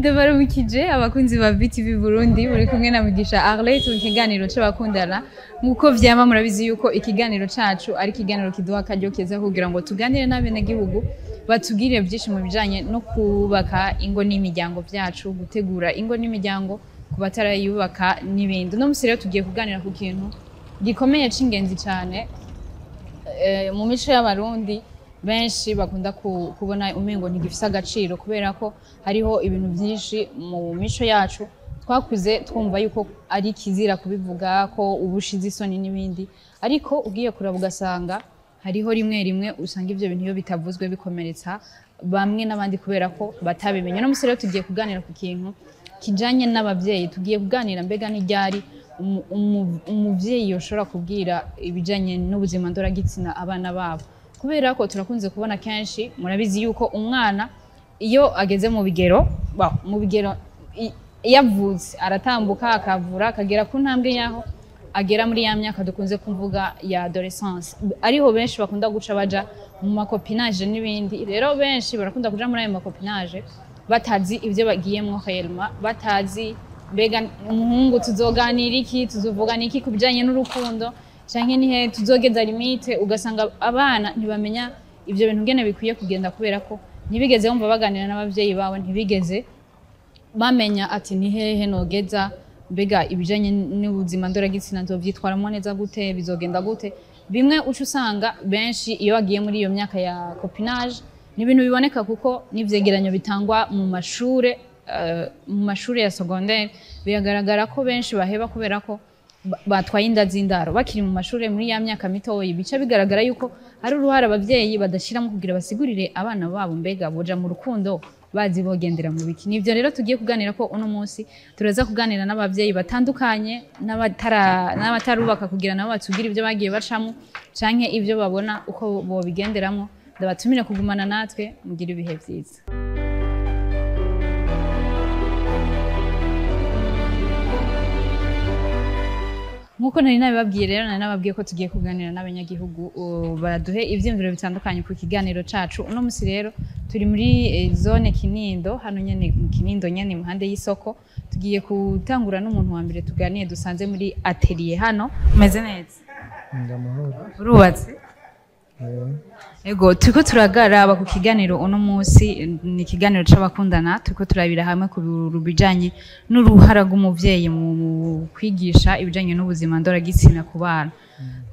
Ndabaramukije abakunzi ba BTV Burundi, muri kumwe na Mugisha Arlette mu kiganiro c'abakundana. Nkuko vyama, murabizi yuko ikiganiro cacu ari ikiganiro kiduha akaryo keza kugira ngo tuganire n'abenegihugu, batubwire byinshi mu bijanye no kubaka ingo n'imiryango vyacu, gutegura ingo n'imiryango ku batarayubaka n'ibindi. Uno musi rero tugiye kuganira ku kintu gikomeye c'ingenzi cane mu mico y'Abarundi benshi bakunda kubona umengo ntigifise agaciro, kubera ko hariho ibintu byinshi mu mico yacu twakuze twumva yuko ari kizira kubivuga, ko ubushize isoni n'ibindi. Ariko ugiye kuraba ugasanga hariho rimwe rimwe usanga ivyo bintu iyo bitavuzwe bikomeretsa bamwe n'abandi kubera ko batabimenye. Uno musi rero tugiye kuganira ku kintu kijanye n'abavyeyi. Tugiye kuganira mbega n'iryari umuvyeyi yoshobora kubwira ibijanye n'ubuzima ndoragitsina abana babo, kubera ko turakunze kubona kenshi, murabizi yuko umwana iyo ageze mu bigero mu bigero iyo avutse aratambuka, akavura, akagera ku ntambwe yaho agera muri ya myaka dukunze kuvuga ya adolescence, ariho benshi bakunda guca baja mu ma copinage n'ibindi. Rero benshi barakunda kuja muri ayo ma copinage batazi ibyo bagiyemwo réellement, batazi mbega umuhungu tuzoganira iki, tuzovugana iki ku bijanye n'urukundo, canke nihe tuzogeza limite. Ugasanga abana ntibamenya ivyo bintu ngene bikwiye kugenda, kubera ko ntibigeze bumva baganira n'abavyeyi babo, ntibigeze bamenya ati ni hehe nogeza, mbega ibijanye n'ubuzima ndoragitsina nzovyitwaramwo neza gute, bizogenda gute. Bimwe uca usanga benshi iyo bagiye muri iyo myaka ya copinage, ni ibintu biboneka kuko n'ivyegeranyo bitangwa mu mashure ya secondaire, biragaragara ko benshi baheba kubera ko batwaye inda z'indaro bakiri mu mashure muri ya myaka mitoyi. Bica bigaragara yuko hari uruhara abavyeyi badashiramo kugira basigurire abana babo mbega boja mu rukundo bazi bogendera mu biki. Nivyo rero tugiye kuganira ko uno munsi. Turaza kuganira n'abavyeyi batandukanye n'abatarubaka kugira nabo batubwire ibyo bagiye bacamo canke ivyo babona uko bobigenderamo. Ndabatumire kugumana natwe, mugire ibihe vyiza. Nkuko nari nabibabwiye rero, nari nababwiye ko tugiye kuganira n'abanyagihugu baduhe ivyiyumviro bitandukanye ku kiganiro cacu. Uno musi rero turi muri zone Kinindo, hano nyene mu Kinindo nyene impande y'isoko. Tugiye gutangura n'umuntu wa mbere tuganiye dusanze muri atelier hano. Umeze neza? Ndamahoro. Urubatse? Ego, turiko turagaraba ku kiganiro uno munsi, ni ikiganiro c'abakundana. Turiko turabira hamwe ku bijanye n'uruhara rw'umuvyeyi mu kwigisha ibijanye n'ubuzima ndoragitsina ku bana.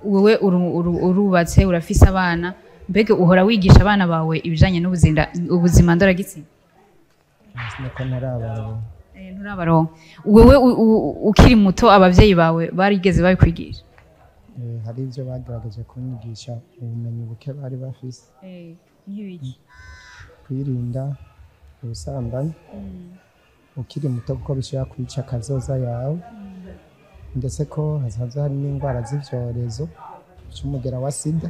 Wewe urubatse, urafise abana, mbega uhora wigisha abana bawe ibijanye n'ubuzima ubuzima ndoragitsina? Niko ntarabaronka. Nturabaronka. Wewe ukiri muto abavyeyi bawe barigeze babikwigisha? Hari ibyo bagerageje kunyigisha, ubumenyi buke bari bafise. Nk'ibiki? Kwirinda ubusambanyi ukiri muto kuko bishobora kwica akazoza yawe, ndetse ko hasanzwe hari n'indwara z'ivyorezo c'umugera wa sida.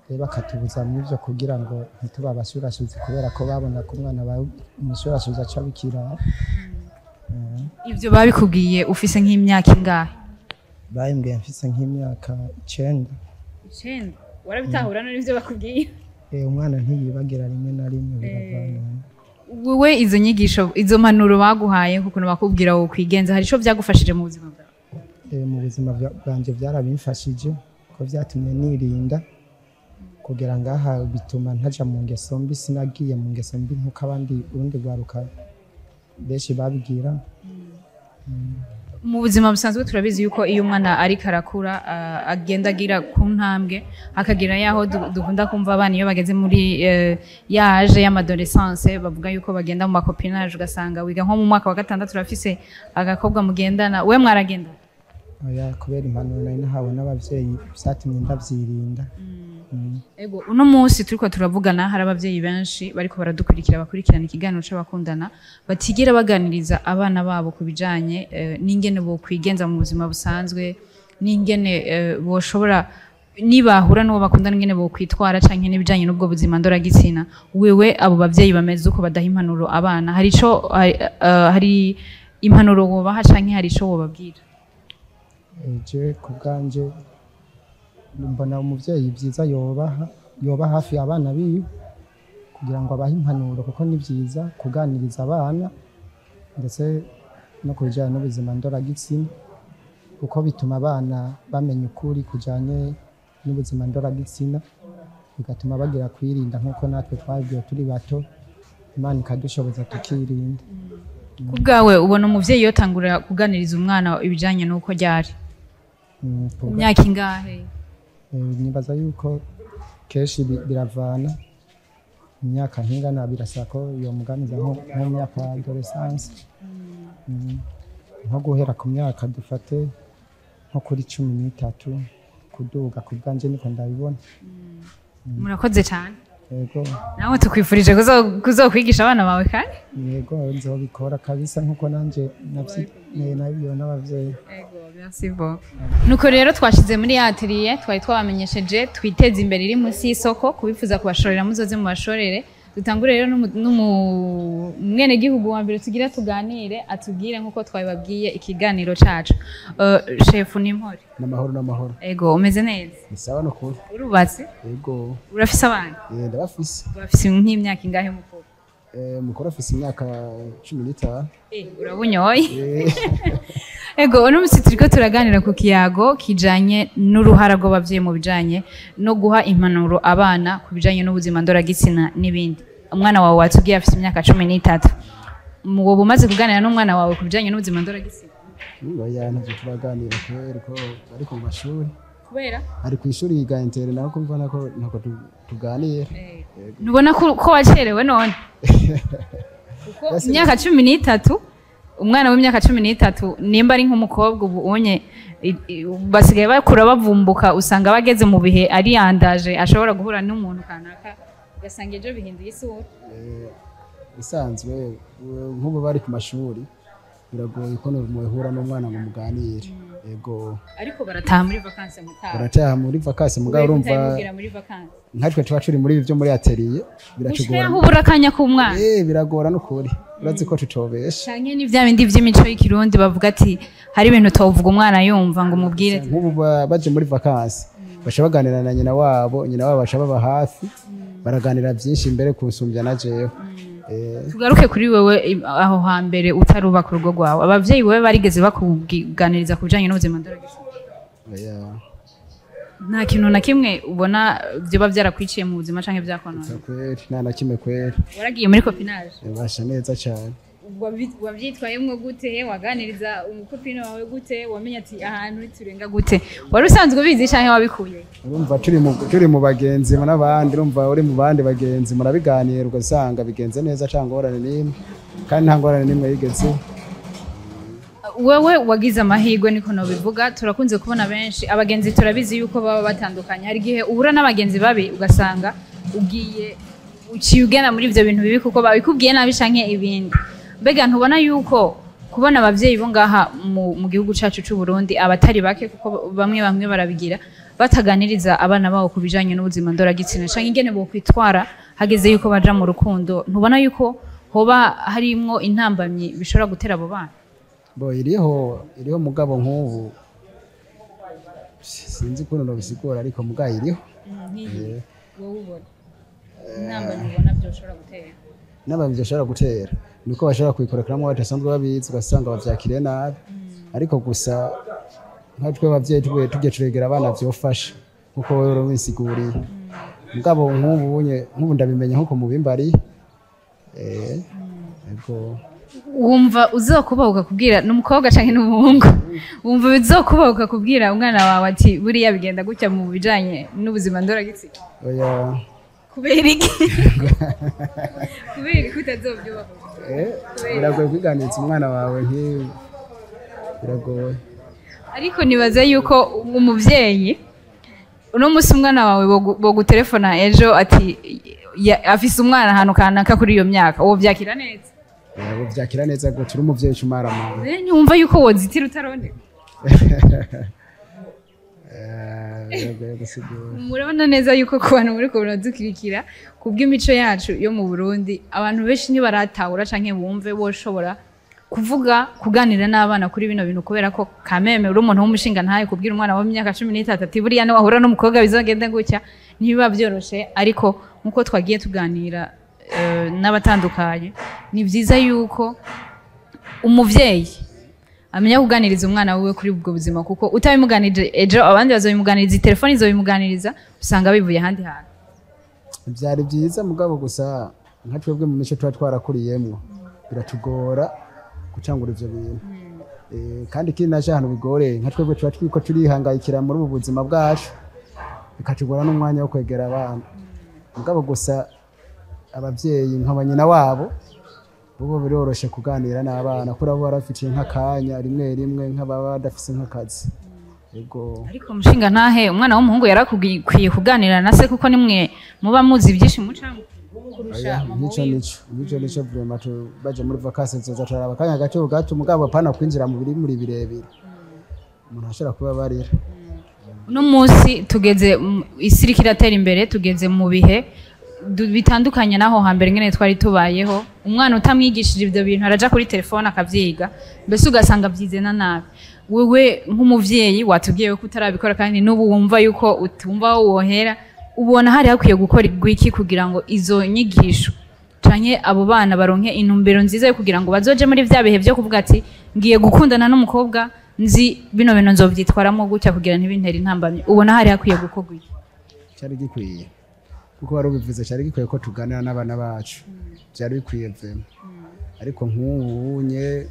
Rero bakatubuza mu ivyo kugira ngo ntitube abashurashuzi, kubera ko babona ko umwana bawe umushurashuzi aca abikira. Ivyo babikubwiye ufise nk'imyaka ingahe? Bayimbwiye mfise nk'imyaka 9. 9? Warabitahura none ivyo bakubwiye? Umwana ntiyibagira, rimwe na rimwe biravana. Wewe izo nyigisho, izo mpanuro baguhaye, kukuntu bakubwira wo kwigenza, hari ico byagufashije mu buzima bwawe? Mu buzima bwanje byarabimfashije, ko vyatumye nirinda kugera ngaha, bituma ntaja mu ngeso mbi. Sinagiye mu ngeso mbi nkuko abandi urundi rwaruka benshi babigira. Mu buzima busanzwe turabizi yuko iyo umwana ariko arakura, agenda agira ku ntambwe, akagera yaho dukunda kumva abana iyo bageze muri yaje y'ama adolescence bavuga yuko bagenda mu ma copinage. Ugasanga wiga nko mu mwaka wa gatandatu, urafise agakobwa mugendana. We mwaragenda? Oya, kubera impanuro nari nahawe n'abavyeyi vyatumye ndavyirinda. Ego, uno munsi turiko turavugana hari abavyeyi benshi bariko baradukurikira, bakurikirana ikiganiro c'abakundana, batigera baganiriza abana babo ku bijanye n'ingene bo kwigenza mu buzima busanzwe, n'ingene boshobora nibahura n'uwo bakundana ingene bokwitwara, canke n'ibijanye n'ubwo buzima ndoragitsina. Wewe abo bavyeyi bameze uko badaha impanuro abana, hari ico hari impanuro wobaha canke hari ico wobabwira? Je ku bwanje mbona umuvyeyi vyiza yobaha yoba hafi abana biwe kugira ngo abahe impanuro, kuko ni vyiza kuganiriza abana. Ndetse no ku bijyanye n'ubuzima ndoragitsina, kuko bituma abana bamenya ukuri kujyanye n'ubuzima ndoragitsina, bigatuma bagira kwirinda nk'uko natwe twabibwiwe turi bato, Imana ikadushoboza tukirinda. Ku bwawe, ubona umuvyeyi yotangura kuganiriza umwana ibijanye n'uko ryari? Mu myaka ingahe? Nibaza yuko kenshi biravana imyaka nkingana, birasaba ko yomuganiza nko mu myaka ya adolescence. Nko guhera ku myaka dufate nko kuri 13 kuduga, ku bwanje niko ndabibona. Murakoze cyane. Yego. Nawe tukwifurije kuzokwigisha abana bawe kandi. Yego, nzobikora kabisa nkuko nanje nabibwiwe n'abavyeyi. Ego, merci beaucoup. Nuko rero twashize muri ya atelier twari twabamenyesheje, twiteze imbere, iri munsi y'isoko. Kubifuza kubashorera, muzoze mubashorere. Dutangure rero n'umwenegihugu wa mbere tugira tuganire, atubwire nk'uko twabibabwiye ikiganiro cacu. Shefu Nimpore. N'amahoro, n'amahoro. Ego, umeze neza? Ni sawa no kuri. Urubatse? Yego. Urafise abana? Ndabafise. Urafise nk'imyaka ingahe mukuru? Mukuru afise imyaka 15. Urabunyoye. Ego, uno musi turiko turaganira ku kiyago kijanye n'uruhara rw'abavyeyi mu bijanye no guha impanuro abana ku bijanye n'ubuzima ndoragitsina n'ibindi. Umwana wawe watubwiye afise imyaka 13. Woba umaze kuganira n'umwana wawe ku bijanye n'ubuzima ndoragitsina? Oya, ntavyo turaganira kubera ko ari ku mashuri. Kubera? Ari kw'ishuri yiga intere, naho kumva ko ntako tuganira. Ntubona ko wacerewe none? Kuko imyaka 13, umwana w'imyaka 13 nimba ari nk'umukobwa, ubu unye basigaye bakura bavumbuka, usanga bageze mu bihe ari yandaje, ashobora guhura n'umuntu kanaka ugasanga ejo bihinduye isura. Bisanzwe nk'ubu bari ku mashuri, biragoye ko muhura n'umwana ngo muganire. Yego. Ariko barataha muri vacances mutaha? Barataha muri vacances, mugabo urumva utabibwira muri vacances. Nkatwe tuba turi muri ibi byo muri atelier, biratugora. Gushika ubura akanya k'umwana. Biragora n'ukuri, urazi ko tutobesha. Canke ni vya bindi vy'imico y'ikirundi bavuga ati hari ibintu utovuga umwana yumva ngo umubwire. Nk'ubu baje muri vacances, baca baganira na nyina wabo, nyina wabo baca baba hafi, baraganira byinshi imbere kusumbya na jewe. Tugaruke kuri wewe, aho hambere utarubaka urugo rwawe, abavyeyi wewe barigeze bakuganiriza ku bijanye n'ubuzima ndoragitsina? Oya. Nta kintu na kimwe ubona vyoba vyarakwiciye mu buzima canke vyakonona? Kweri, nta na kimwe kweri. Waragiye muri copinage? Basha neza cyane. Wavyitwayemwo gute? Waganiriza umukopine wawe gute? Wamenye ati ahantu turenga gute? Wari usanzwe ubizi canke wabikuye? Urumva turi mu bagenzi n'abandi, urumva uri mu bandi bagenzi murabiganira, ugasanga bigenze neza cyangwa ngorane n'imwe, kandi nta ngorane n'imwe yigeze. Wewe wagize amahirwe, niko nobivuga. Turakunze kubona benshi abagenzi, turabizi yuko baba batandukanye. Hari igihe uhura n'abagenzi babi ugasanga ugiye uciye ugenda muri ivyo bintu bibi kuko babikubwiye nabi canke ibindi. Mbega ntubona yuko kubona abavyeyi bo ngaha mu gihugu cacu c'u Burundi, abatari bake, kuko bamwe bamwe barabigira, bataganiriza abana babo ku bijanye n'ubuzima ndoragitsina canke ingene bokwitwara hageze yuko baja mu rukundo, ntubona yuko hoba harimwo intambamyi bishobora gutera abo bana? Bo iriho, iriho, mugabo nk'ubu sinzi ukuntu nobisigura, ariko mugabo iriho. Wowe ubona intambamyi ubona vyoshobora gutera? N'ababyeyi bashobora gutera niko bashobora kwikorekeramo badasanzwe babizi, ugasanga bavyakiriye nabi. Ariko gusa nka twe abavyeyi tugiye tugiye turegera abana vyofasha nkuko wewe urabisiguriye. Mugabo nk'ubu unye nk'ubu ndabimenye nkuko mubimbari. Ego. Wumva uzokubahuka kubwira n'umukobwa canke n'umuhungu, wumva uzokubahuka kubwira umwana wawe ati buriya bigenda gutya mu bijanye n'ubuzima ndoragitsina? Oya. Kubera iki? Kubera iki utazovyubahuka? Biragoye kwiganiriza umwana wawe nk'ibi, biragoye. Ariko nibaza yuko umuvyeyi uno musi umwana wawe bogutelefona ejo ati afise umwana ahantu kanaka kuri iyo myaka, uwo vyakira neza? Uwo vyakira neza gute? Uri umuvyeyi ucumara mama. Ntiwumva yuko wozitira utarondeka? Biragoye gusigura. Murabona neza yuko ku bantu muri ko baradukurikira, kubw'imico yacu yo mu Burundi, abantu benshi ntibaratahura canke bumve boshobora kuvuga, kuganira n'abana kuri bino bintu, kubera ko kameme uri umuntu w'umushinga ntaye kubwira umwana w'imyaka 13 ati buriya niwahura n'umukobwa bizogende gutya, ntibiba vyoroshe. Ariko nkuko twagiye tuganira n'abatandukanye, ni vyiza yuko Umuvyeyi amenya kuganiriza umwana wiwe kuri ubwo buzima, kuko utabimuganirije ejo abandi bazobimuganiriza, telefone izobimuganiriza, usanga bivuye ahandi hantu. Byari byiza, mugabo gusa nka twebwe mu mico tuba twarakuriyemwo biratugora gucangura ivyo bintu. Kandi ikindi naco ahantu bigoreye, nka twebwe tuba twiko turihangayikira muri ubu buzima bwacu, bikatugora n'umwanya wo kwegera abana. Mugabo gusa abavyeyi nka banyina wabo bo biroroshe kuganira n'abana, kubera bo barafitiye nk'akanya rimwe rimwe, nk'ababa badafise nk'akazi. Yego. Ariko mushinga ntahe, umwana w'umuhungu yarakwiye kuganira na se, kuko nimwe muba muzi byinshi mucamo kurusha mama Nico wiwe. Nico vraiment baje muri vacances zoza turaraba akanya gato gato, mugabo apana kwinjira mu biri muri birebire, umuntu ashobora kuba barira. Uno munsi tugeze isi iriko iratera imbere, tugeze mu bihe bitandukanye naho hambere ngene twari tubayeho. Umwana utamwigishije ivyo bintu araja kuri telefone akavyiga, mbese ugasanga vyize na nabi. Wewe nk'umuvyeyi watubwiye ko utarabikora, kandi n'ubu wumva yuko utumva aho wohera, ubona hari hakwiye gukora iki kugira ngo izo nyigisho canke abo bana baronke intumbero nziza yo kugira ngo bazoje muri vya bihe vyo kuvuga ati ngiye gukundana n'umukobwa, nzi bino bintu nzovyitwaramo gutya kugira ntibintere intambamyi? Ubona hari hakwiye gukorwa iki? Cyari gikwiye, kuko wari ubivuze, cyari gikwiye ko tuganira n'abana bacu, byari bikwiye vraiment. Ariko nk'ubu nye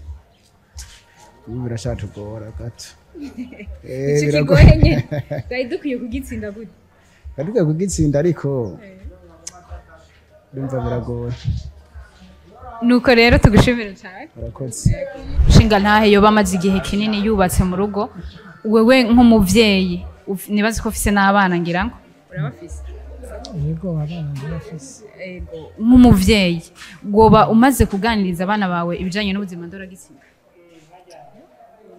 ubu birashatugora gato. Ico kigoye nyene twari dukwiye kugitsinda gute? Twari dukwiye kugitsinda, ariko ndumva biragoye. Nuko rero tugushimire cyane. Murakoze. Nshinga ntahe yoba amaze igihe kinini yubatse mu rugo, wewe nk'umuvyeyi nibaze ko ufise n'abana, ngira ngo urabafise? Yego, abana ndabafise. Ego, nk'umuvyeyi woba umaze kuganiriza abana bawe ibijanye n'ubuzima ndoragitsina?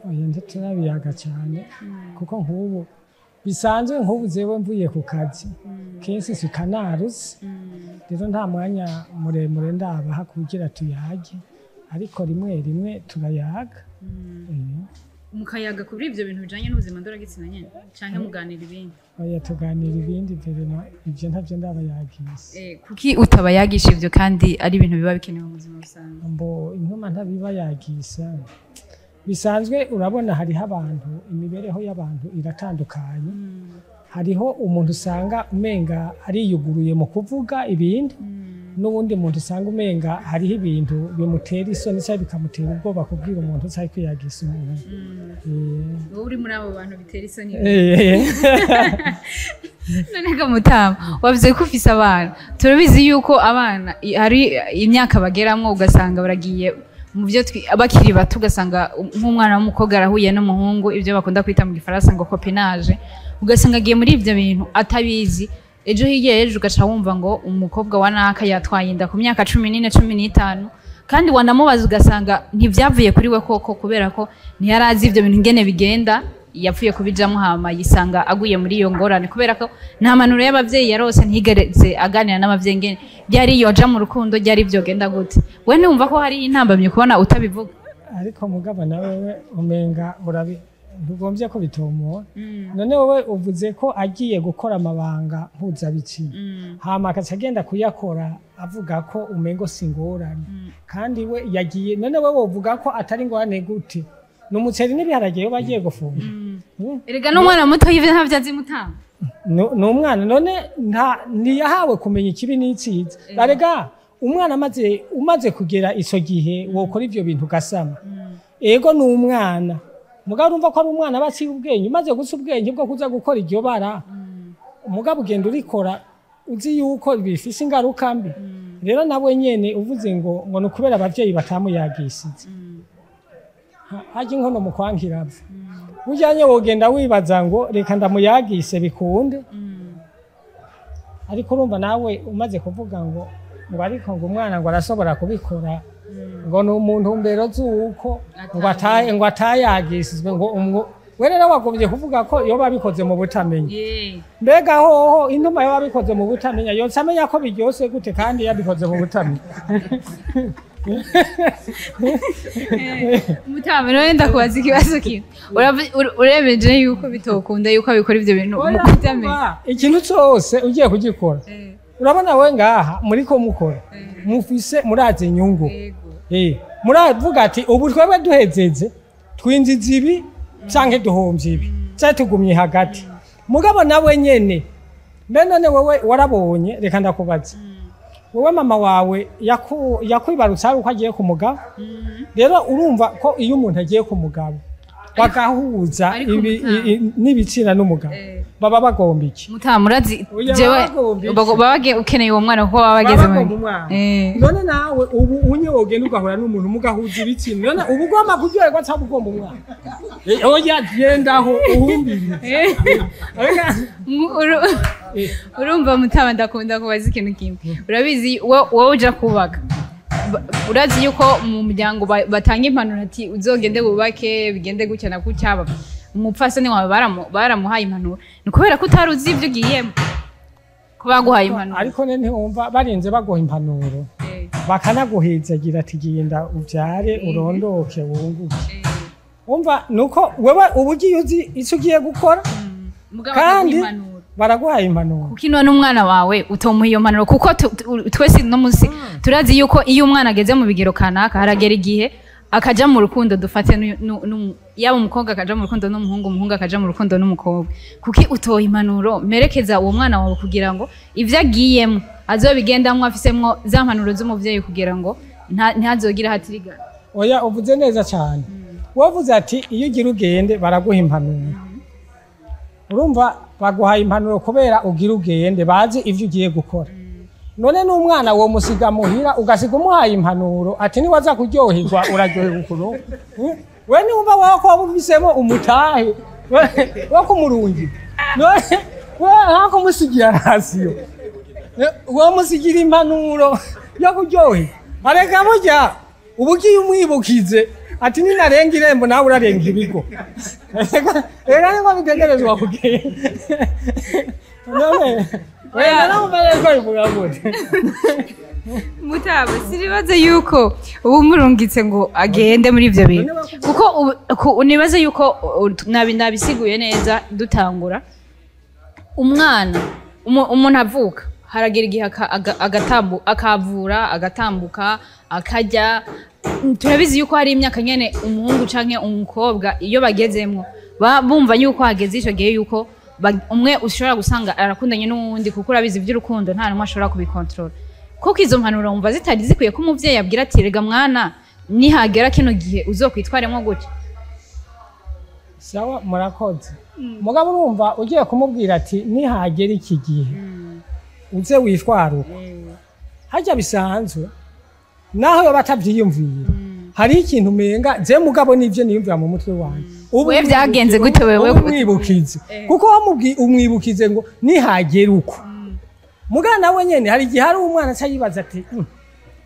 Oya, ntiturabiyaga cyane, kuko nk'ubu bisanzwe, nk'ubu jewe mvuye ku kazi kenshi sikanaruse, rero nta mwanya muremure ndabaha kugira tuyage, ariko rimwe rimwe turayaga. Mukayaga kuri ivyo bintu bijanye n'ubuzima ndoragitsina nyene, canke muganira ibindi? Oya, tuganira ibindi verema, ivyo ntavyo ndabayagise. Kuki utabayagisha ivyo kandi ari ibintu biba bikenewe mu buzima busanzwe? Mbo intuma ntabibayagisa bisanzwe, urabona hariho abantu, imibereho y'abantu iratandukanye. Hariho umuntu usanga umenga ariyuguruye mu kuvuga ibintu, n'uwundi muntu usanga umenga hariho ibintu bimutera isoni cyangwa bikamutera ubwoba kubwira umuntu cyangwa kwiyagisa umuntu. Wowe uri muri abo bantu bitera isoni? None ga mutama, wavuze ko ufise abana. Turabizi yuko abana hari imyaka bageramwo ugasanga baragiye mu byo bakiri bato, ugasanga nk'umwana w'umukobwa arahuye n'umuhungu, ibyo bakunda kwita mu gifaransa ngo copinage, ugasanga agiye muri ibyo bintu atabizi. Ejo hirya y'ejo ugaca wumva ngo umukobwa wa naka yatwaye inda ku myaka 14, 15, kandi wanamubaza ugasanga ntibyavuye kuri we koko, kubera ko ntiyari azi ibyo bintu ingene bigenda, yapfuye kubijamo hama yisanga aguye muri iyo ngorane, kubera ko nta mpanuro y'abavyeyi yarose, ntigereze aganira n'abavyeyi ingene byari yoja mu rukundo, ryari vyogenda gute. We ntiwumva ko hari intambamyi kubona utabivuga? Ariko mugabo nawe umenga urabi ntugombye ko bitomora. None wowe uvuze ko agiye gukora amabanga mpuzabitsina, hama akaca agenda kuyakora avuga ko umengo si ingorane, kandi we yagiye, none wowe wovuga ko atari ingorane gute? Ni umuceri n'ibiharage iyo bagiye gufunga. Erega n'umwana muto y'ivyo ntavyo azi, mutama. Ni umwana, none ntiyahawe kumenya ikibi n'icyiza? Arega umwana umaze kugera ico gihe wokora ivyo bintu ugasama, ego ni umwana, mugabo urumva ko ari umwana aba aciye ubwenge. Umaze guca ubwenge bwo kuza gukora iryo bara, mugabo ugenda urikora uzi yuko bifise ingaruka mbi. Rero nawe nyene uvuze ngo ni ukubera abavyeyi batamuyagishije, harya inkono mu kwankirava burya nye wogenda wibaza ngo reka ndamuyagise bikunde. Ariko urumva nawe umaze kuvuga ngo ariko ngo umwana ngo arashobora kubikora, ngo ni umuntu mbero z'uko ngo atayagishijwe, ngo umwo we rero wagombye kuvuga ko iyo babikoze mu butamenya. Mbega hoho intuma yo babikoze mu butamenya yose amenya ko biryose gute kandi yabikoze mu butamenya? Mutama, none ndakubaza ikibazo kimwe. Uremeje yuko bitokunda yuko abikora ivyo bintu mu kutamenya? Ikintu cyose ugiye kugikora, urabona we ngaha muri ko mukora mufise murazi inyungu. Muravuga ati ubu twebwe duhezeze twinjiza ibi canke duhomvye ibi, canke tugumye hagati. Mugabo nawe nyene, mbe none wewe warabonye, reka ndakubaza, wowe mama wawe yakwibarutse ari uko agiye ku mugabo? Rero urumva ko iyo umuntu agiye ku mugabo bagahuza Ariko n'ibitsina n'umugabo, baba bagomba iki? Mutamurazi Oya, jewe baba bagomba iki? baba ukeneye uwo mwana kuko baba bageze Baba mu bagomba umwana. Eh. None nawe ubu unye wogenda ugahura n'umuntu mugahuza ibitsina, none ubu ugomba kuryoherwa cyangwa ugomba umwana? Oya, gendaho uhumbirize. Urumva mutaba, ndakunda kubaza ikintu kimwe. Urabizi wowe uja kubaka, urazi yuko mu muryango batanga impanuro ati uzogende wubake bigende gutya na gutya. Umupfasoni wawe baramuhaye impanuro, ni kubera ko utari uzi ibyo ugiyemo ko baguhaye impanuro? Ariko ne ntiwumva barinze baguha impanuro, bakanaguhizagira ati genda ubyare, urondoke, wunguke. Umva, nuko wewe uba ugiye uzi icyo ugiye gukora. Mugabo Kandi bakaguha impanuro. Baraguhaye impanuro. Kuko ino n'umwana wawe utomuha iyo mpanuro, kuko twese no munsi turazi yuko iyo umwana ageze mu bigero kanaka, haragera igihe akaja mu rukundo, dufate yaba umukobwa akaja mu rukundo n'umuhungu, umuhungu akaja mu rukundo n'umukobwa. Kuki utoha impanuro mperekeza uwo mwana wawe kugira ngo ivyo agiyemo azobigendamwo afisemwo za mpanuro z'umuvyeyi, kugira ngo ntazogire ahatirigana? Oya, uvuze neza cyane. Wavuze ati iyo ugira ugende baraguha impanuro. Urumva baguhaye impanuro kubera ugira ugende, bazi ivyo ugiye gukora. None n'umwana wo musiga muhira, ugasiga umuhaye impanuro ati niwaza kuryoherwa uraryoherwa ukuru? We niwumva wowe ko waba ufisemo umutahe wo kumurungira, none we hakumusigira ration, wamusigira impanuro yo kuryoherwa? Areka burya uba ugiye umwibukize ati ninarenga irembo nawe urarenga ibigo. Reka niko bitegerezwa kugenda. None wenda nawe reko bivuga gute? Mutaba, sinibaze yuko ubu murungitse ngo agende muri ibyo bintu, kuko nibaze yuko nabisiguye neza dutangura. Umwana umuntu avuka, haragera igihe akavura, agatambuka, akajya. Turabizi yuko hari imyaka nyene umuhungu canke umukobwa iyo bagezemwo bumva yuko hageze ico gihe yuko umwe ushobora gusanga arakundanye n'uwundi, kuko urabizi iby'urukundo nta n'umwe ashobora kubikontorora. Kuko izo mpanuro wumva zitari zikwiye ko umuvyeyi abwira ati rega mwana, nihagera kino gihe uzokwitwaremwo gutya? Sawa, murakoze. Mugabo urumva ugiye kumubwira ati nihagera iki gihe uze witwara uko, harya bisanzwe naho yoba atavyiyumvira, hariho ikintu umenga je mugabo nivyo niyumvira mu mutwe wanjye. Ubu We vyagenze gute wewe? Ubu umwibukize, kuko umwibukize ngo nihagera uko, mugana nawe nyene hari igihe hari umwana aca yibaza ati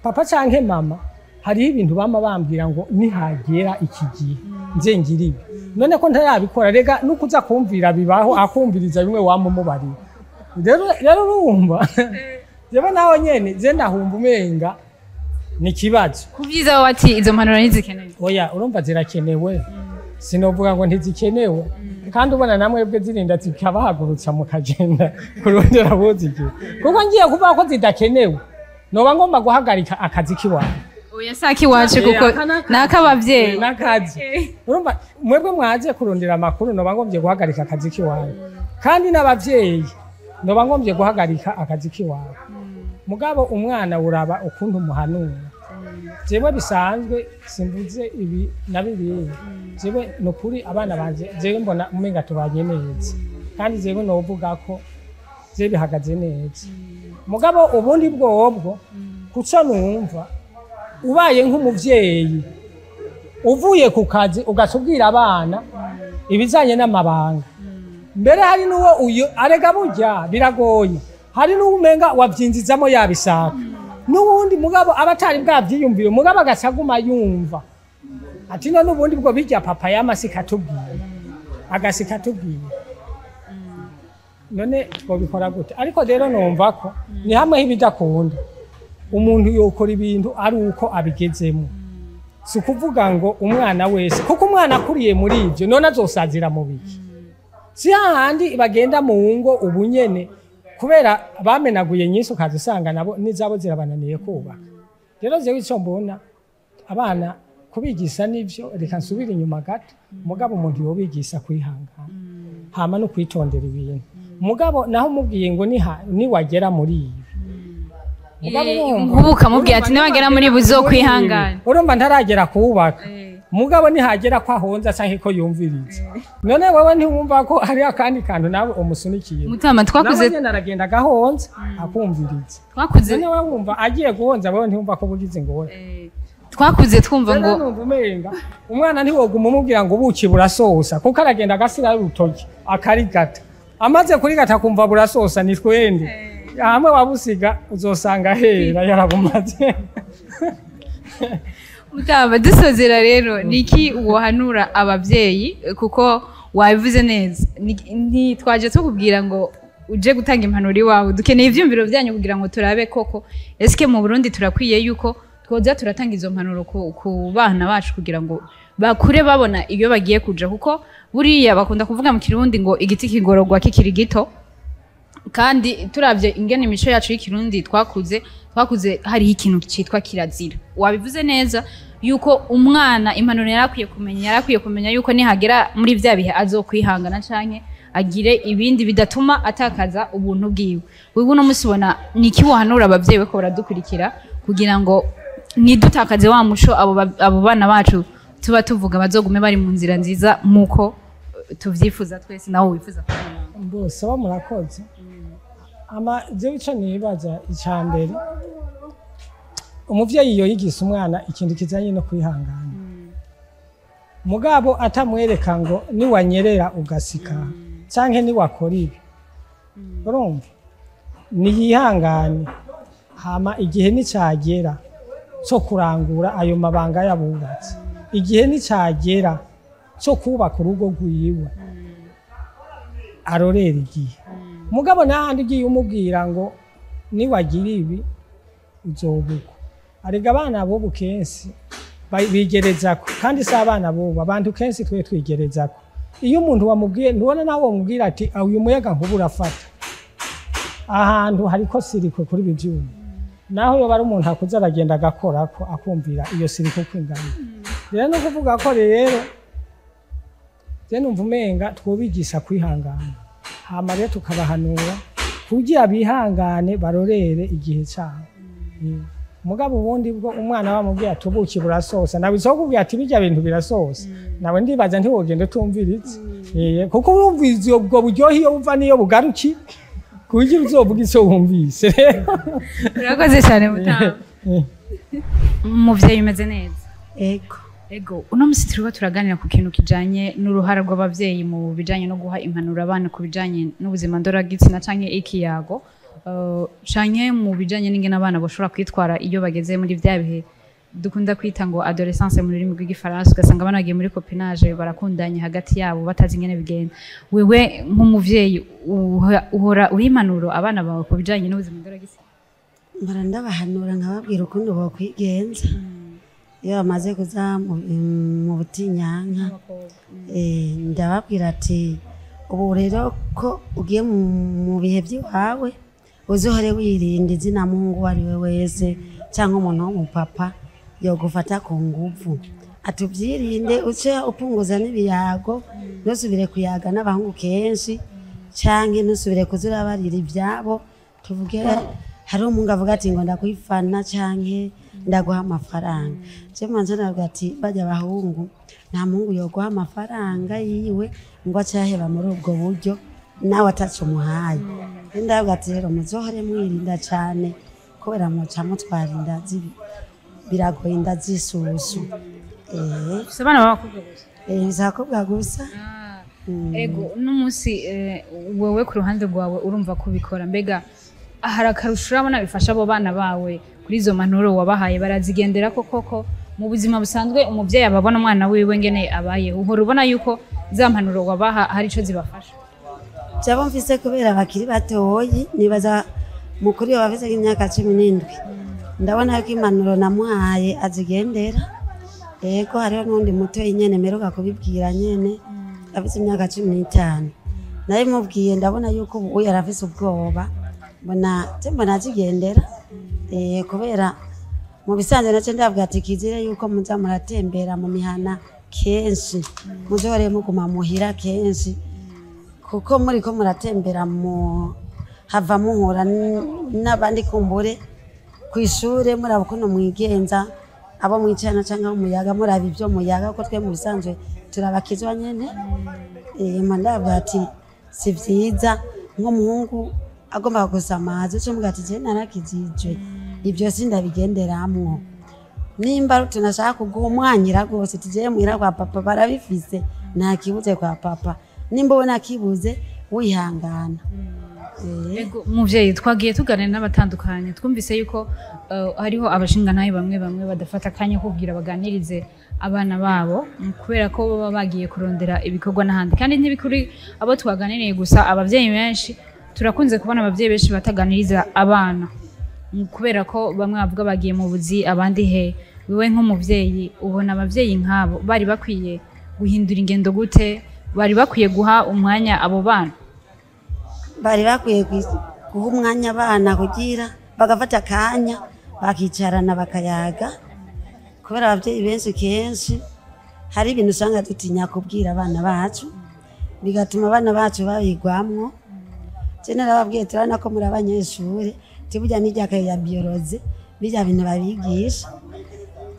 papa canke mama hariho ibintu bama bambwira ngo nihagera iki gihe nze ngira ibi, none ko ntarabikora?" Rega nukuza kumvira bibaho, akumviriza bimwe wamumubarira. Rero urumva jewe nawe nyene je ndahumva umenga ni ikibazo. Ku vyiza wowe ati izo mpanuro ntizikenewe? Oya, urumva zirakenewe, sinovuga ngo ntizikenewe. Kandi ubona namwebwe zirinda zikabahagurutsa mukagenda kurondera buzigira, kuko ngiye kuvuga ko zidakenewe noba ngomba guhagarika akazi kiwanyu. Oya, saki iwacu, kuko aka n'akazi. nak'abavyeyi. N'akazi. Urumva mwebwe mwaje kurondera amakuru, noba ngombye guhagarika akazi kiwanyu, kandi n'abavyeyi noba ngombye guhagarika akazi kiwanyu. Mugabo umwana uraba ukuntu umuhanura. Jewe bisanzwe simvuze ibi na biriya, jewe ni ukuri abana banje jewe mbona umenga tubanye neza, kandi jewe novuga ko je bihagaze neza. Mugabo ubundi bwobwo kuco numva, ubaye nk'umuvyeyi uvuye ku kazi ugaca ubwira abana ibijanye n'amabanga, mbere hari n'uwo uyo arega burya biragoye, hari n'uwo umenga wavyinjizamo yabishaka, n'uwundi mugabo aba atari bwavyiyumvire, mugabo agaca aguma yumva ati none ubundi bwo bijya papa yamasika atubwiye, agasika atubwiye, none twobikora gute? Ariko rero numva ko ni hamwe h'ibidakunda, umuntu yokora ibintu ari uko abigezemo. Si ukuvuga ngo umwana wese, kuko umwana akuriye muri ibyo none azosazira mu biki? Si hahandi bagenda mu ngo ubu nyene kubera bamenaguye nyinshi, ukaza usanga nabo n'izabo zirabananiye kubaka. Rero jewe ico mbona, Abana kubigisha nivyo, reka nsubire inyuma gato. Mugabo umuntu yobigisha kwihangana, hama no kwitondera ibintu. Mugabo naho umubwiye ngo niwagera muri ibi, mugabo Nk'ubu ukamubwira ati niwagera muri buzokwihangana. Urumva ntaragera kuwubaka, mugabo nihagera ko ahonza canke ko yumviriza, none wewe ntiwumva ko hari akandi kantu nawe umusunikiye? Mutama, twakuze Nawe nyene aragenda agahonza akumviriza. Twakuze None wewe wumva agiye guhonza, wewe ntiwumva ko bugize ingorane? Twakuze twumva ngo Numva umenga umwana ntiwoguma umubwira ngo ubuki burasosa, kuko aragenda agasira urutoki akarigata, amaze kurigata akumva burasosa. Ni twende hamwe wabusiga, uzosanga hera yarabumaze. Mutama, dusozera rero, niki wohanura ababyeyi? Kuko wabivuze neza, ntitwaje tukubwira ngo uje gutanga impanuro iwawe. Dukeneye ivyumviro byanyu kugira ngo turabe koko eske mu Burundi turakwiye yuko twoza turatanga izo mpanuro ku bana bacu kugira ngo bakure babona iyo bagiye kuja, kuko buriya bakunda kuvuga mu Kirundi ngo igiti kigororwa kikiri gito. Kandi turavye ingene imico yacu y'Ikirundi twakuze hariho ikintu citwa kirazira. Wabivuze neza yuko umwana impanuro yarakwiye kumenya yuko nihagera muri vya bihe azokwihangana canke agire ibindi bidatuma atakaza ubuntu bwiwe. Wewe uno musi ubona niki wohanura abavyeyi ko baradukurikira kugira ngo ntidutakaze wa muco, abo bana bacu tuba tuvuga bazogume bari mu nzira nziza muko tuvyifuza twese, nawe wifuza kubona? Bose bo murakoze. Ama jewe ico nibaza, ica mbere, umuvyeyi yoyigisha umwana ikintu kijanye no kwihangana, mugabo atamwereka ngo niwanyerera ugasika canke niwakora ibi. Urumva niyihangane, hama igihe nicagera co kurangura ayo mabanga yabubatse, igihe nicagera co kubaka urugo rwiwe, arorera igihe. Mugabo n'ahandi ugiye umubwira ngo niwagira ibi uzobuko, arega abana bubu kenshi bigerezako, kandi si abana bubu, abantu kenshi twe twigerezako. Iyo umuntu wamubwiye, ntubona nawe wamubwira ati: "Ah, uyu muyaga nkuba urafata ahantu hariko sirikwe kuri ibi vyuma," naho yoba ari umuntu akuze aragenda agakorako akumvira iyo sirikwe uko ingana. Rero no kuvuga ko rero je numva umenga twobigisha kwihangana, hama rero tukabahanura kugira bihangane, barorere igihe cyabo. Mugabo ubundi bwo umwana bamubwiye ati ubuki burasosa, nawe izokubwira ati bijya bintu birasosa, nawe ndibaza ntiwogenda utumviritse. Kuko urumvise ubwo buryohe iyo buva niyo bugaruki, kugira uzovuga icyo wumvise rero. Urakoze cyane, mutama. Umuvyeyi umeze neza? Ego. Ego, uno musi turiko turaganira ku kintu kijanye n'uruhara rw'abavyeyi mu bijanye no guha impanuro abana ku bijanye n'ubuzima ndoragitsina canke ikiyago, canke mu bijanye n'ingene abana bashobora kwitwara iyo bageze muri vya bihe dukunda kwita ngo adolescence mu rurimi rw'Igifaransa, ugasanga abana bagiye muri copinage, barakundanye hagati yabo batazi ingene bigenda. Wewe nk'umuvyeyi uhora uha impanuro abana bawe ku bijanye n'ubuzima ndoragitsina? Mpora ndabahanura, nkababwira ukuntu bokwigenza iyo bamaze kuza mu butinyanka. Ndababwira ati ubu rero ko ugiye mu bihe by'iwawe, uzohore wirinda izina muhungu uwo ari we wese cyangwa umuntu w'umupapa yogufata ku nguvu, ati ubyirinde, uce upunguza n'ibiyago, ntusubire kuyaga n'abahungu kenshi, canke ntusubire kuza urabarira ibyabo. Tuvuge hari umuhungu avuga ati ngo ndakwifana canke ndaguha amafaranga, je manze navuga ati bajya abahungu, nta muhungu yoguha amafaranga yiwe ngo acaheba muri ubwo buryo nawe ataco umuhaye. Ndavuga ati rero muzohore mwirinda cane, kubera muca mutwara inda biragoye, inda z'isusu. Ufise abana b'abakobwa gusa? Eh, abakobwa gusa. Ego, uno munsi wewe ku ruhande rwawe urumva kubikora, mbega hari akarusho urabona bifasha abo bana bawe kuri izo mpanuro wabahaye? Barazigendera ko koko mu buzima busanzwe umuvyeyi aba abona umwana wiwe ngene abayeho? Uhora ubona yuko za mpanuro wabaha hari ico zibafasha? Jabo mfise kubera bakiri batoyi, nibaza mukuru yoba afise nk'imyaka 17, ndabona yuko impanuro namuhaye azigendera. Ego, hariho n'uwundi mutoyi nyene mperuka kubibwira nyene, afise imyaka 15, nawe mubwiye ndabona yuko ubu yarafise ubwoba, mbona je mbona azigendera. Kubera Mu bisanzwe nacyo ndavuga ati kizire yuko muza muratembera mu mihana kenshi, muzohore muguma muhira kenshi, kuko muriko muratembera mu hava muhura n'abandi kumbure kw'ishure, muraba ukuntu mwigenza abo mwicarana canke abo muyaga, muraba ivyo muyaga, kuko twe mu bisanzwe turabakizwa nyene. Ndavuga ati si vyiza nk'umuhungu agomba gusamaza uca umuga ati jewe narakijijwe, ibyo sindabigenderamwo. Nimba tunashaka kuguha umwanyira rwose, tugiye muhira kwa papa barabifise, nta kibuze kwa papa. Nimba ubona kibuze wihangana. Ego muvyeyi, twagiye tuganira n'abatandukanye, twumvise yuko hariho abashingantahe bamwe bamwe badafata akanya ko kugira baganirize abana babo, kubera ko baba bagiye kurondera ibikorwa n'ahandi. Kandi ntibikuri abo twaganiriye gusa, abavyeyi benshi turakunze kubona abavyeyi benshi bataganiriza abana, kubera ko bamwe bavuga bagiye mu buzi, abandi he. Wewe nk'umuvyeyi ubona abavyeyi nk'abo bari bakwiye guhindura ingendo gute? Bari bakwiye guha umwanya abo bana? Bari bakwiye guha umwanya abana kugira bagafata akanya bakicarana bakayaga, kubera abavyeyi benshi kenshi hari ibintu usanga dutinya kubwira abana bacu, bigatuma abana bacu babigwamwo. Je narababwiye, turabona ko muri abanyeshure, tiburya n'irya kaye ya biologie, birya bintu babigisha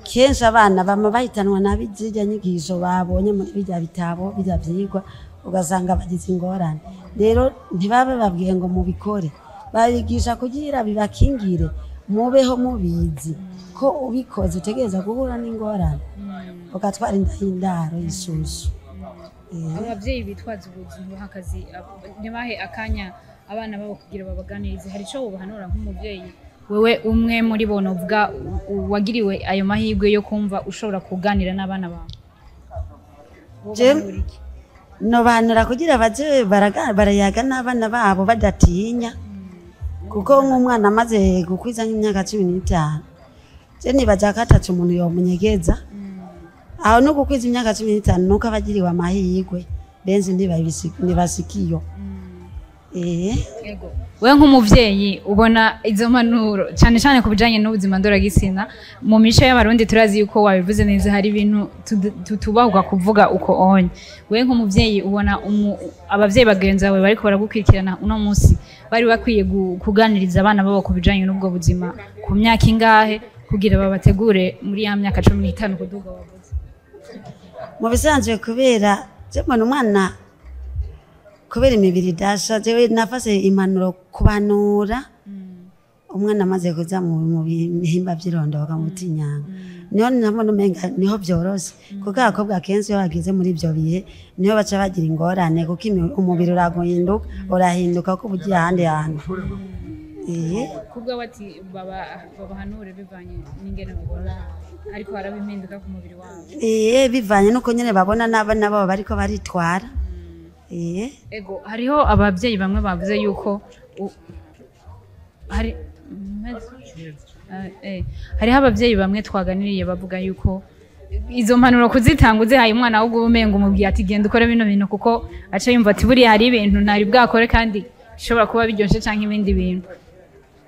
kenshi abana bama bahitanwa na zirya nyigisho babonye muri birya bitabo, birya vyigwa, ugasanga bagize ingorane. Rero ntibabe babwiye ngo mubikore, babigisha kugira bibakingire, mubeho mubizi ko ubikoze utegereza guhura n'ingorane, ugatwara inda y'indaro y'isusu. Abavyeyi bitwaza ubuzi akazi, ntibahe akanya abana babo kugira babaganirize, hari ico wobahanura nk'umuvyeyi? Wewe umwe muri bo novuga wagiriwe ayo mahirwe yo kumva ushobora kuganira n'abana bawe, Je- Nobahanura kugira baze barayaga n'abana babo badatinya, kuko nk'umwana amaze gukwiza nk'imyaka 15, je nibaza ko ataco umuntu yomunyegeza. Aho no gukwiza imyaka 15 nuko abagiriwe amahirwe, benshi ntibasikiyo. Wewe nk'umuvyeyi ubona izo mpanuro cyane cyane ku bijanye n'ubuzima ndoragitsina mu mico y'Abarundi, turazi yuko wabivuze neza, hari ibintu tutubahuka kuvuga uko onye. Wewe nk'umuvyeyi ubona abavyeyi bagenzi bawe bariko baragukurikirana uno munsi bari bakwiye kuganiriza abana babo ku bijanye n'ubwo buzima ku myaka ingahe, kugira babategure muri ya myaka 15 kuduga wavuze? Mu bisanzwe kubera je mbona umwana kubera imibiri idasha, jewe nafase impanuro kubanura umwana amaze kuza mu bihimba vy'irondoka mu butinyanga, niho nabona umenga niho vyoroshe, kuko abakobwa kenshi iyo bageze muri ivyo bihe niho baca bagira ingorane, kuko umubiri urahinduka, urahinduka kuko uba ugiye ahandi hantu. Kubwa bati babahanure bivanye n'ingene babona ariko haraba impinduka ku mubiri wabo. Bivanye nuko nyene babona n'abana babo bariko baritwara. Ego hariho abavyeyi bamwe bavuze yuko hari hariho abavyeyi bamwe twaganiriye bavuga yuko izo mpanuro kuzitanga uzihaye umwana ahubwo umenga umubwiye ati genda ukore bino bintu, kuko aca yumva ati buriya hari ibintu ntari bwakore kandi bishobora kuba biryoshe canke ibindi bintu.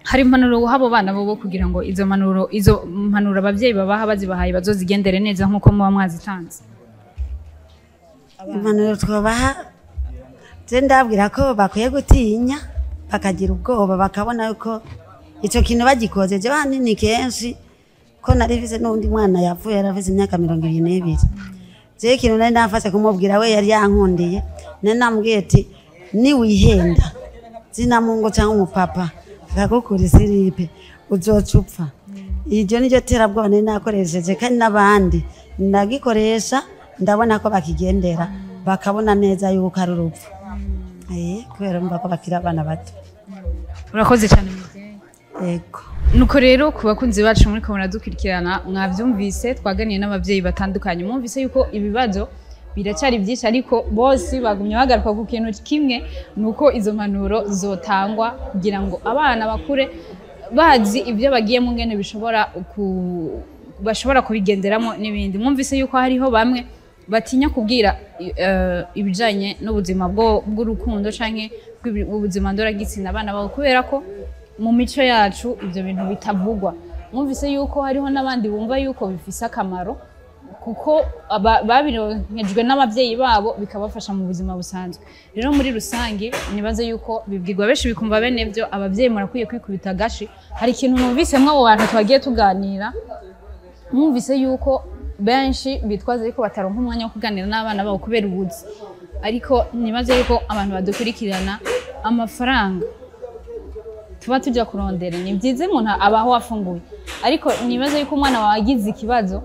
Hari impanuro uha abo bana bobo kugira ngo izo mpanuro abavyeyi babaha bazibahaye bazozigendere neza nkuko muba mwazitanze? Impanuro twabaha, je ndabwira ko bakwiye gutinya bakagira ubwoba, bakabona yuko ico kintu bagikoze. Je hanini kenshi ko narivise n'undi mwana yapfuye yarafise imyaka 22, je ikintu nari nafashe kumubwira we yari yankundiye, nari namubwiye ati niwihenda zina mungu cyangwa umupapa akagukura isiripe uzoca upfa. Iryo niryo terabwoba nari nakoresheje, kandi n'abandi ndagikoresha, ndabona ko bakigendera bakabona neza yuko ari urupfu. Kubera urumva ko bakiri abana bato. Urakoze cyane muvyeyi. Yego. Nuko rero ku bakunzi bacu muri ko muradukurikirana, mwavyumvise twaganiye n'abavyeyi batandukanye, mwumvise yuko ibibazo biracyari byinshi, ariko bose bagumye bagaruka ku kintu kimwe, nuko izo mpanuro zotangwa kugira ngo abana bakure bazi ibyo bagiyemo ngene bashobora kubigenderamo n'ibindi. Mwumvise yuko hariho bamwe batinya kubwira ibijanye n'ubuzima bw'urukundo canke ubuzima ndoragitsina abana babo, kubera ko mu mico yacu ivyo bintu bitavugwa. Mwumvise yuko hariho n'abandi bumva yuko bifise akamaro kuko babironkejwe n'ababyeyi babo, bikabafasha mu buzima busanzwe. Rero muri rusange nibaze yuko bibwirwa benshi bikumva bene byo. Ababyeyi murakwiye kwikubita agashi. Hari ikintu numvise abo bantu twagiye tuganira, mwumvise yuko benshi bitwaza yuko bataronka umwanya wo kuganira n'abana babo kubera ubuzi. Ariko nibaze yuko abantu badukurikirana, amafaranga tuba tujya kurondera, ni byiza umuntu abaho afunguye, ariko nibaze yuko umwana wawe agize ikibazo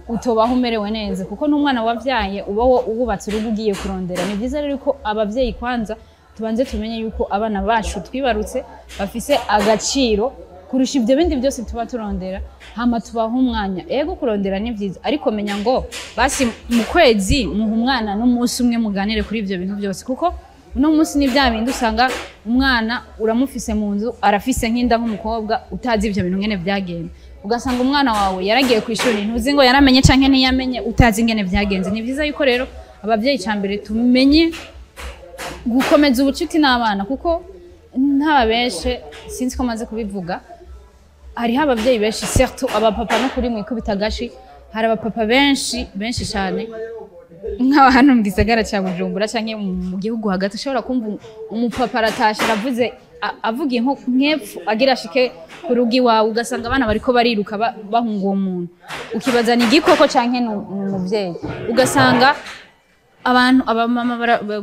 utobaho umerewe neza, kuko n'umwana wabyaye uba wubatse urugo ugiye kurondera. Ni byiza rero ko ababyeyi kwanza tubanze tumenye yuko abana bacu twibarutse bafise agaciro kurusha ibyo bindi byose tuba turondera, hama tubaha umwanya. Ego, kurondera ni byiza, ariko menya ngo basi mu kwezi muha umwana n'umunsi umwe muganire kuri ibyo bintu byose, kuko uno munsi ni bya bindi usanga umwana uramufise mu nzu arafise nk'inda nk'umukobwa, utazi ibyo bintu ngene byagenda. Ugasanga umwana wawe yaragiye ku ishuri, ntuzi ngo yaramenye canke ntiyamenye, utazi ingene byagenze. Ni byiza yuko rero ababyeyi mbere tumenye gukomeza ubucuti n'abana, kuko ntababeshe, sinzi ko maze kubivuga, hariho ababyeyi benshi, surtout abapapa, no kuri mwikubita agashi. Hari abapapa benshi benshi cyane nk'aba hano mu gisagara cya Bujumbura canke mu gihugu hagati, ushobora kumva umupapa aratashe, aravuze, avugiye nko nk'epfo agira ashike ku rugo iwawe, ugasanga abana bariko bariruka bahunga uwo muntu, ukibaza ni igikoko canke ni umuvyeyi. Ugasanga abantu, abamama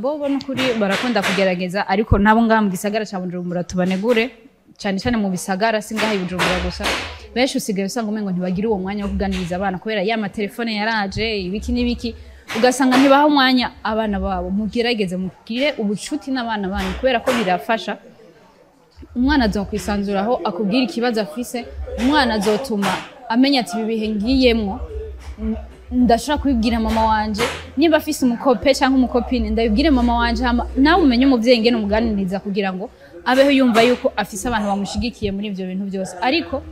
bo n'ukuri barakunda kugerageza, ariko nabo ngaha mu gisagara ca Bujumbura tubanegure cyane cyane mu bisagara, si ngaha i Bujumbura gusa. Benshi usigaye usanga umengo ntibagira uwo mwanya wo kuganiriza abana kubera ya matelefone yaraje, ibiki n'ibiki, ugasanga ntibaha umwanya abana babo. Mugerageze mugire ubucuti n'abana banyu, kubera ko birafasha. Umwana azokwisanzuraho akubwira ikibazo afise, umwana azotuma amenya ati ibi bihe ngiyemwo ndashobora kubibwira mama wanje, niba afise umucopain cyangwa umucopine ndabibwire mama wanje. Hama nawe umenye umuvyeyi ingene umuganiriza kugira ngo abeho yumva yuko afise abantu bamushigikiye muri ivyo bintu byose. Ariko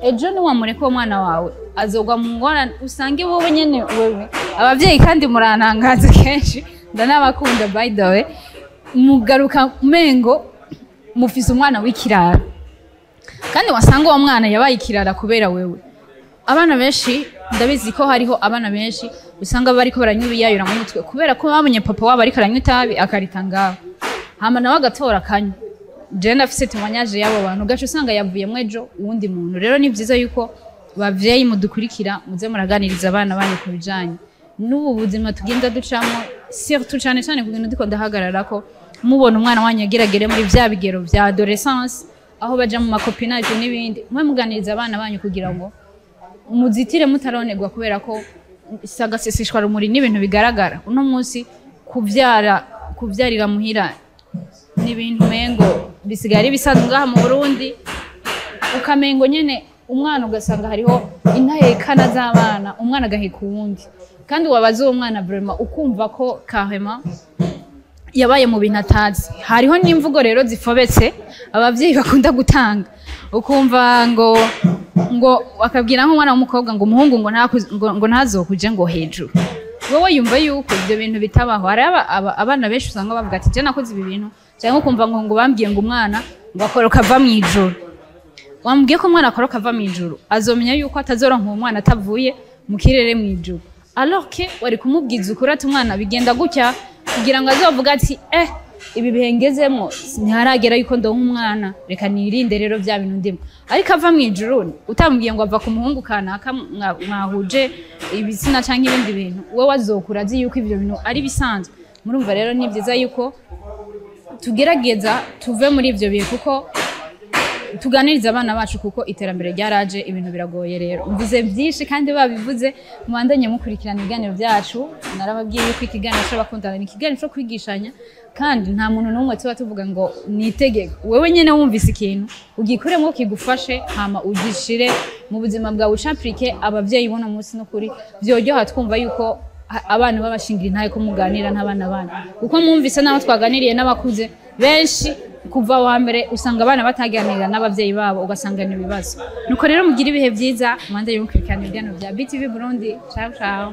ejo niwamureka uwo mwana wawe azogwa mu ngorane, usange wowe nyene wewe. Abavyeyi kandi murantangaza kenshi, ndanabakunda by the way, mugaruka umengo mufise umwana w'ikirara, kandi wasanga uwo mwana yabaye ikirara kubera wewe. Abana benshi, ndabizi ko hariho abana benshi usanga bariko baranywa ibiyayura mu mutwe kubera ko babonye papa wabo ariko aranywa itabi akarita ngaho, hama nawe agatora akanywa. Jewe ndafise témoignage y'abo bantu, ugaca usanga yavuyemwo ejo uwundi muntu. Rero ni vyiza yuko bavyeyi mudukurikira muze muraganiriza abana banyu ku bijanye n'ubu buzima tugenda ducamo, surtout cane cane ku bintu ndiko ndahagararako. Mubona umwana wanyu ageragere muri vya bigero vya adolescence, aho baja mu macopinage n'ibindi, mwe muganiriza abana banyu kugira ngo muzitire mutaronerwa, kubera ko sagaseseshwa rumuri n'ibintu bigaragara uno munsi. Kuvyara, kuvyarira muhira n'ibintu mengo bisigaye ari bisanzwe ngaha mu Burundi, ukamengo nyene umwana, ugasanga hariho intahekana z'abana, umwana agaheka uwundi, kandi wabaza uwo mwana vraiment ukumva ko carrément yabaye mu bintu atazi. Hariho n'imvugo rero zifobetse abavyeyi bakunda gutanga, ukumva ngo akabwira nk'umwana w'umukobwa ngo umuhungu ngo ntazokuje ngo hejuru. Wowe yumva yuko ibyo bintu bitabaho. Hari abana benshi usanga bavuga ati je nakoze ibi bintu, cyangwa ukumva ngo bambwiye ngo umwana ngo akoroka ava mu ijuru. Wambwiye ko umwana akoroka ava mu ijuru, azomenya yuko atazoronka uwo mwana atavuye mu kirere mu ijuru, alors que wari kumubwiza ukuri ati umwana bigenda gutya, kugira ngo azovuga ati ibi bihe ngezemo ntiharagera yuko ndonka umwana, reka nirinde rero bya bintu ndimo. Ariko ava mu ijuru, utamubwiye ngo ava ku muhungu kanaka mwahuje ibitsina cyangwa ibindi bintu, wowe azokura azi yuko ibyo bintu ari bisanzwe. Murumva rero ni byiza yuko tugerageza tuve muri ibyo bihe, kuko tuganiriza abana bacu, kuko iterambere ryaraje, ibintu biragoye. Rero mvuze byinshi kandi babivuze. Mubandanye mukurikirana ibiganiro byacu. Narababwiye yuko ikiganiro cy'abakundana ni ikiganiro cyo kwigishanya, kandi nta muntu n'umwe tuba tuvuga ngo ni itegeko. Wewe nyene wumvise ikintu ugikuremo kigufashe, hama ugishire mu buzima bwawe, ucapurike. Abavyeyi buno munsi n'ukuri vyoryoha twumva yuko abana babashingira intahe ko muganira n'abana banyu, kuko mwumvise n'aho twaganiriye n'abakuze benshi, kuva wa mbere usanga abana bataganira n'abavyeyi babo, ugasanga ni ibibazo. Nuko rero mugira ibihe byiza, mwande mukurikirana ibiganiro bya BTV Burundi. Ciao ciao.